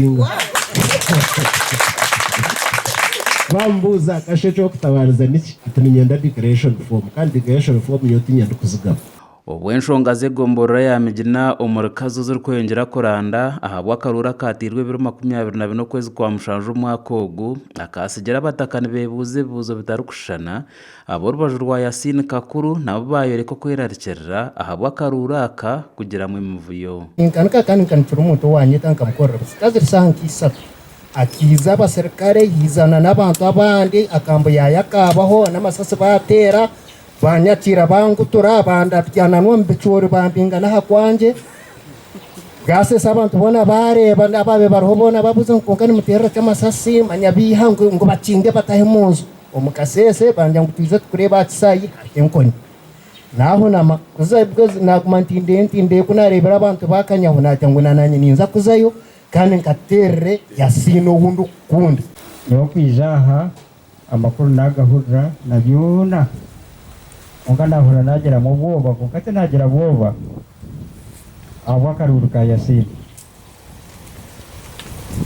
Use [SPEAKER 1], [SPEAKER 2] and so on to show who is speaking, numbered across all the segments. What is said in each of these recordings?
[SPEAKER 1] Tukasinga. Bamubuuza, Kasha eky'okutabaariza niki? Ati, Niinyenda declaration form. Kandi declaration form nyowe tiinyenda ndikuzigaba.
[SPEAKER 2] Obu enshonga z'egomborora ya Migina omuri Kazo zirikweyongyera kuranda ahabw'akaruuru akaateirwe ebiro 24 okwezi kwa mushanju omwaka ogu, akaatsigira abataka nibeebuuza ebibuuzo bitarikushushana, ab'orubaju rwa Yasin Kakuru nabo baayoreka okwerarikirira ahabw'akaruuru aka kugiramu emivuyo.
[SPEAKER 3] Ninkanika kandi nkanikira omuntu owanyeta nkamukorera busa. Zikaba ziri saaha nka isatu. Akaija abaserikare yaizana n'abantu abandi akambuyaaya kaabaho n'amasasi baateera. Banyakiira bangutura, bandabya na n'omu bicoori bambinga n'aha kwangye. Bwasesa abantu boona baareeba n'abaabaire bariho boona babuuza ngu kwonka nimuteerera ki amasasi? Manya baiha ngu bakinge batahe omu nju. Omu kaseese bangira ngu twije tukureebe aha kisaayi hariho enkoni. Naahunama kuza because naaguma ntindeyo ntindeyo ku naareebire abantu baakanyaho naagira ngu na naanye ninza kuzayo kandi nkateerere Yasiini ou ndikukunda.
[SPEAKER 4] Nyowe kwija aha Amakuru naagahurira na byona, kwonka naahurira naagiramu obwoba, kwonka tinaagira bwoba ahabw'akaruuru ka Yasiini.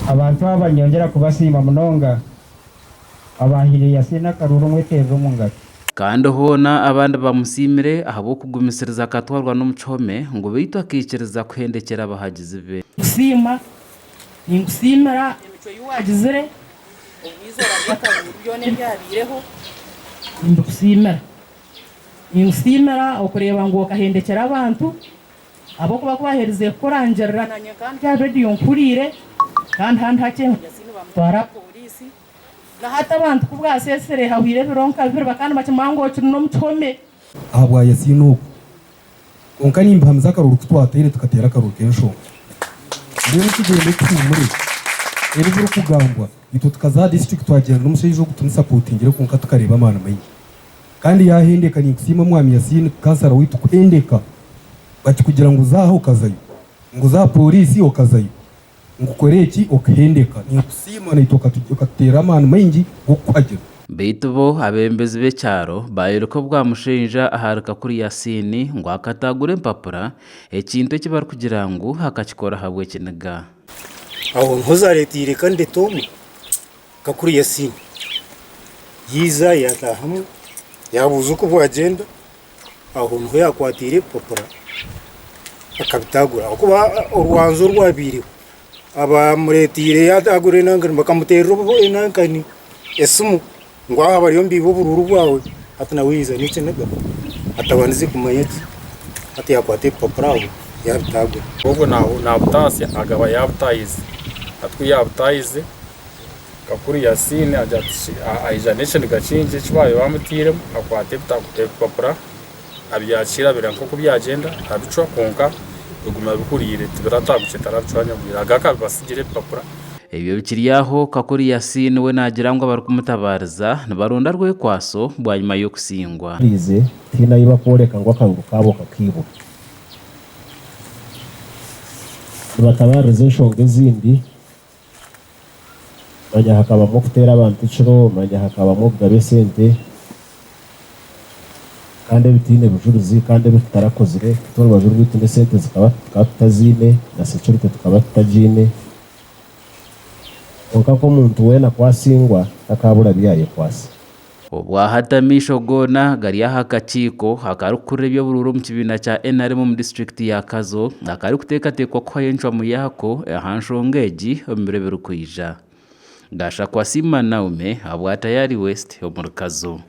[SPEAKER 4] Abantu aba niinyongyera kubasiima munonga abaahaire Yasiini akaruuru omweteerere omu ngaro.
[SPEAKER 2] Kandi hoona abandi bamusiimire ahabw'okugumisiriza akatwarwa n'omu kihome ngu beitu akaikiriza kuhendekyera abahagizi be.
[SPEAKER 5] Ninkusiima, ninkusiimira emicwe ei waagizire. Omu izooba ry'akaruuru byona ebyabaireho nimbikusiimira. Ninkusiimira okureeba ngu okahendekyera abantu ahabw'okuba ku baaherize kukurangirira nanye nkaba ndi aha rediyo nkuhuriire kandi handi hakye ngu Yasini bamutwara aha pooriisi. Na hati abantu ku bwaseesire hahwire ebiro nka bibiri bakaba nibakimanya ngu okiri n'omu kihome.
[SPEAKER 6] Ahabwa Yasini ogu. Kwonka nimbahamiza akaruuru ku twateire tukateera akaruuru k'enshonga. Mbwenu tugyende tuhuumure. Ebi ebirikugambwa, itwe tukaza aha disiturikiti twagyenda n'omushaija ogu tumusapotingire kwonka tukareeba amaani maingi. Kandi yaahendeka ninkusiima Mwami Yasin kansara waitu kuhendeka bakikugira ngu za aha okazayo, ngu za aha pooriisi okazayo, ngu kora eki okahendeka. Ninkusiima naitwe okatuteera amaani maingi g'okukuhagira.
[SPEAKER 2] Beitu bo abeebembezi b'ekyaro baayoreka obwamushinja ahari Kakuru Yasin ngu akataagura empapura, ekintu eki barikugira ngu akakikora ahabw'ekiniga.
[SPEAKER 7] Aho niho zareeteire kandidate omwe Kakuru Yasin yaiza yataahamu yabuuza oku bwagyenda aho niho yakwatiire ebipapura akabitaagura ahakuba orwanju orwabaireho abamureeteire yaatagura enankani bakamuteerera enankani esimu ngu aha bariyo nibaiba oburuuru bwawe hati nawe yaija n'ekiniga atabandize kumanya gye hati yaakwata ebipapura aho yaabitaagura.
[SPEAKER 8] Ogwo naabutaasya agaba yaabutaahize hati ku yaabutaahize Kakuru Yasin agira ati aija n'ekiniga kingi eki baabaire bamutairemu akwata ebipapura abyakiira abireeba nk'oku byagyenda abicwa kwonka biguma bihuriire tibiratagukye tarabicwa nyabwire aga akabibasigira
[SPEAKER 2] ebipapura. Ebyo bikiri aho, Kakuru Yasin we naagira ngu abarikumutabaariza nibaronda rwekwaso bwanyima y'okusingwa.
[SPEAKER 1] Rize tihaine ahi bakworeka ngu akaruru kaabo kakaibwa. Nibatabaariza enshonga ezindi. Manya hakabamu okuteera abantu ekiro, manya hakabamu okugaba esente, kandi ebitaine bujurizi kandi ebi tutarakozire. Itwe orubaju rwaitu n'esente zikaba tukaba tutaziine na security tukaba tutagiine. Kwonka nk'omuntu weena ku asingwa, takaabura bi yaayekwatsa.
[SPEAKER 2] Obwahati amaisho goona gari aha kakiiko akarikukurira eby'oburuuru omu kibiina kya NRM omu disiturikiti ya Kazo akarikuteekateekwa kuhayo encwamu yaako aha nshonga egi omu biro ebirikwija. Gashakwa Siima Naume ahabwa Tayari West omuri Kazo.